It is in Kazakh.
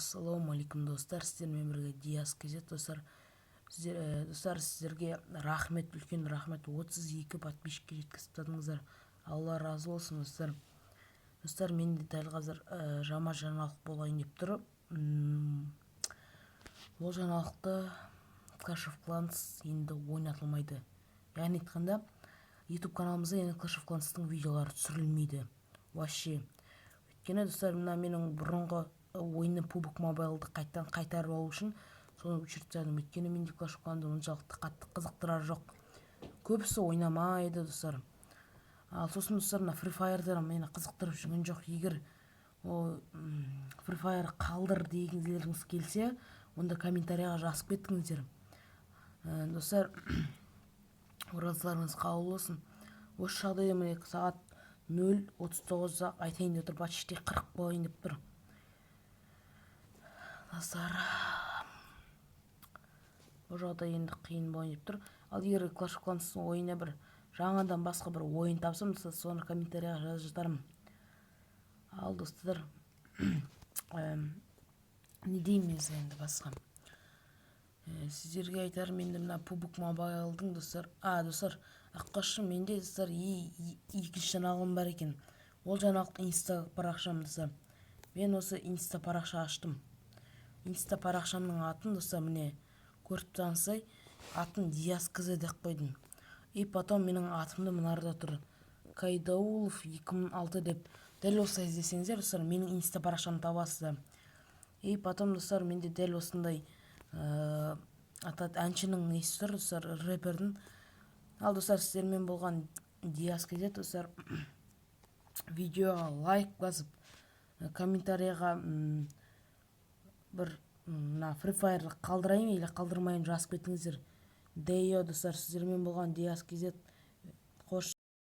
Ассалаумағалейкум, достар! Сіздермен бірге Диас KZ. Достар, сіздер, достар, сіздерге рахмет, үлкен рахмет. 32 подписчикке жеткізіп тастадыңыздар, Алла разы болсын, достар. Достар, менде дәл қазір жаман жаңалық болайын деп тұр. Ол жаңалықты Clash of Clans енді ойнатылмайды, яғни айтқанда, YouTube каналымызда енді Clash of Clans'тың видеолары түсірілмейді вообще. Өйткені, достар, мына менің бұрынғы ойыным PUBG Mobile'ды қайтадан қайтарып алу үшін соны өшіріп тастадым. Өйткені менде Clash of Clans оншалықты қатты қызықтырар жоқ, көбісі ойнамайды, достар. Ал сосын, достар, мына Free Fire'да мені қызықтырып жүрген жоқ. Егер ол Free Fire қалдыр дегіңіздеріңіз келсе, онда комментарийға жазып кетіңіздер. Достар, оразаларыңыз қабыл болсын. Осы жағдайда, міне, сағат 0:39 айтайын деп тұр, почти 40 болайын деп тұр. Достар, бұл жағдай енді қиын болайын деп тұр. Ал егер Clash of Clans'тың ойына бір жаңадан басқа бір ойын тапсам, достар, соны комментарийға жазып жатармын. Ал, достар, не деймін мен енді басқа? Сіздерге айтарым енді мына PUBG Mobile'дың, достар, а, достар, аққашы, менде, достар, екінші жаңалығым бар екен. Ол жаңалық — инста парақшам. Достар, мен осы инста парақша аштым. Инста парақшамның атын, достар, міне, көріп тұрғансыздай, атын Диас KZ деп қойдым. И потом менің атымды мынарда тұр, Кайдаулов 2006 деп. Дәл осылай іздесеңіздер, достар, менің инста парақшамды табасыздар. И потом, достар, менде дәл осындай әншінің несі тұр, достар, рэпердің. Ал, достар, сіздермен болған Диас KZ. Достар, видеоға лайк басып, комментарийға бір мына Free Fire'ды қалдырайын или қалдырмайын жазып кетіңіздер. Дейо, достар, сіздермен болған Диас KZ.